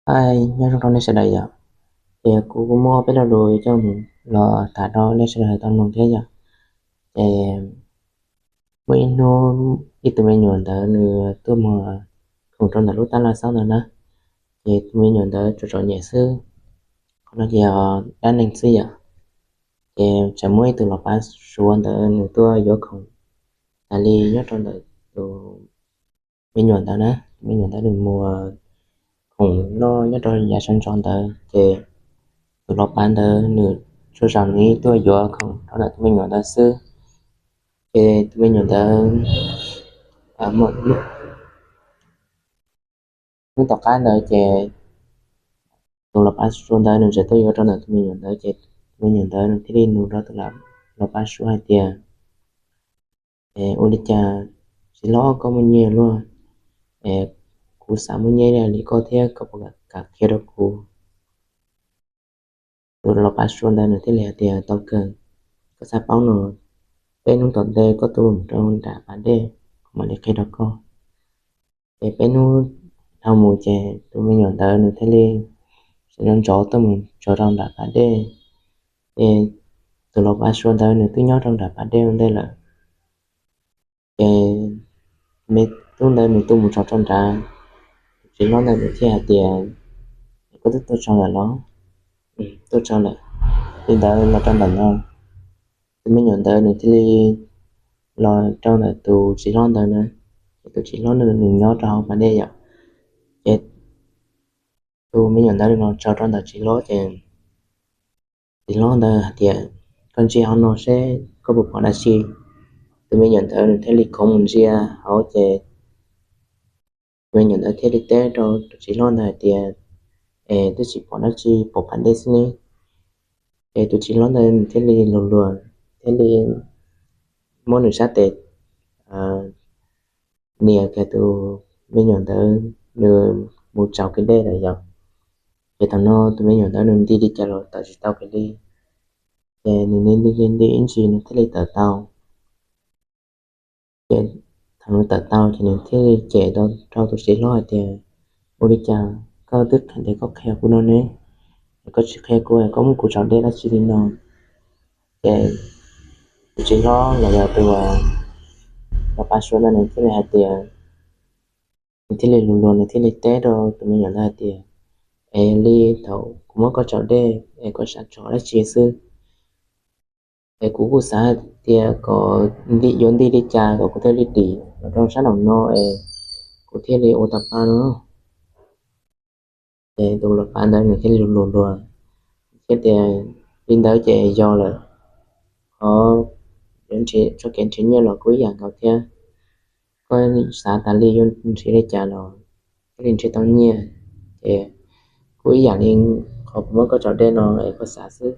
Hi, nyob zoo rau nej sawv daws yom. Ces kuv kuj muaj peb lo lus coj mus los tham rau nej sawv daws tau mloog thiab yom. Ces muaj ib hnub ib tug me nyuam ntawd nws tuaj muag khoom rau ntawm lub tab laj xab ntawd na. Ces tus me nyuam ntawd tsuas txom nyem xwb, qhov no ces yog dab neeg xwb yom. Ces tseem muaj ib tug los pav Suav ntawd nws tuaj yuav khoom tas li nyob rau ntawm tus me nyuam ntawd na. Tus me nyuam ntawd nws muag khoom noj nyob rau yav sawv ntxov ntawd ces tus los pav ntawd nws tsuas zaum nws tuaj yuav khoom rau ntawm tus me nyuam ntawd xwb. Ces tus me nyuam ntawd hnub tom qab ntawd ces tus los pav Suav ntawd nws tseem tuaj yuav rau ntawm tus me nyuam ntawd ces tus me nyuam ntawd nws thiaj li nug rau tus los pav Suav hais tias, ua li cas txiv hlob koj muaj nyiaj luaj, kuv xav muaj nyiaj li koj thiab, koj puas kam qhia rau kuv? Tus los pav Suav ntawd nws thiaj li hais tias, tau kawg, koj xav paub no, peb hnub tom ntej koj tuaj mus rau nram pas dej, kuv mam li qhia rau koj. Ces peb hnub dhau mus ces tus me nyuam ntawd nws thiaj li sawv ntxov ntxov tuaj mus txog rau nram pas dej. Ces tus los pav Suav ntawd nws twb nyob rau nram pas dej ua ntej lawm. Ces me tub ntawd nws tuaj mus txog rau nrad, tus txiv hlob ntawd nws thiaj hais tias, koj twb tuaj txog lawm los? Tuaj txog lawm. Li ntawd los rau ntawm no, tus me nyuam ntawd nws thiaj li los rau ntawm tus txiv hlob ntawd na. Ces tus txiv hlob ntawd nws nyob rau hauv pas dej yom. Ces tus me nyuam ntawd nws los txog rau ntawm txiv hlob ces txiv hlob ntawd hais tias, koj ntsia hauv no seb koj puas pom dab tsi. Tus me nyuam ntawd nws thiaj li khoov mus ntsia hauv ces tus me nyuam ntawd thiaj li teb rau tus txiv hlob ntawd hais tias, es twb tsis pom dab tsi, pom pas dej xwb ne. Ces tus txiv hlob ntawd nws thiaj li luag luag, thiaj li muab nws sab tes nias kiag tus me nyuam ntawd, nws mus tsaus kev dej lawm yom. Ces thaum no tus me nyuam ntawd nws nti li cas los tawm tsis tau kiag li. Ces nws nti nti nti ib ntsis nws thiaj li tawm tau. Ces thaum nws tawm tau ces nws thiaj li cem rau tus txiv hlob hais tias, ua li cas koj twb hais tias koj qhia kuv no ne, es koj tsis qhia kuv es koj muab kuv tsaus dej dab tsi li no? Ces tus txiv hlob los yog tus los pav Suav ntawd nws thiaj li hais tias, nws thiaj li luag luag nws thiaj li teb rau tus me nyuam ntawd hais tias, es li thaum kuv muab koj tsaus dej es koj xav txog dab tsi xwb? Es kuv kuj xav hais tias kom yuav nti li cas kom kuv thiaj li dim los rau sab nraum no es kuv thiaj li ua tau pa no. Ces tus los pav ntawd nws thiaj li luag luag thiab tias, li ntawd ces yog lawm, qhov txoj kev nrhiav nyiaj los kuj ib yam nkaus thiab, koj xav tas li yuav nrhiav li cas los thiaj li nrhiav tau nyiaj. Ces kuj ib yam li qhov kuv muab koj tsaus dej no es koj xav xwb.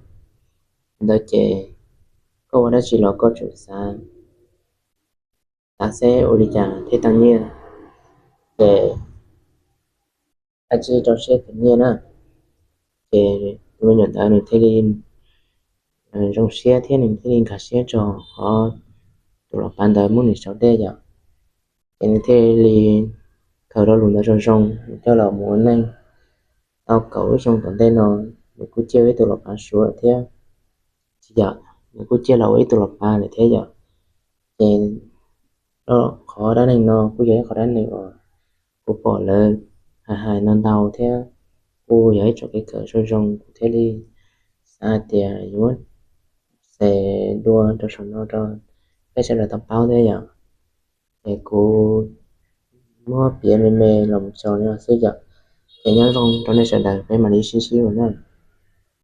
Ntawd ces koj ua dab tsi los koj tsuas xav, xav seb ua li cas thiaj tau nyiaj. Ces ua tsis rau siab khwv nyiaj na. Ces tus me nyuam ntawd nws thiaj li zoo siab thiab nws thiaj li nkag siab rau qhov tus los pav ntawd muab nws tsaus dej yom. Ces nws thiaj li khaws rau lus ntawd zoo zoo, nws coj los mus ua neej tau kaum lub xyoo tom ntej no, nws kuj ciaj ib tug los pav Suav thiab, tsis yom, nws kuj ciaj los ua ib tug los pav lawm thiab yom. Ces qhov dab neeg no kuj yog ib qhov dab neeg uas kuv pom lawv hais hais ntau ntau thiab, kuj yog ib txoj kev kawm zoo zoo, kuv thiaj li xav hais tias yuav muab xa dua rau saum no rau peb sawv daws tau paub thiab yom. Ces kuv muab piav me me los mus txog li no xwb yom. Ces nyob zoo rau nej sawv daws, peb mam li sib ntsib dua na.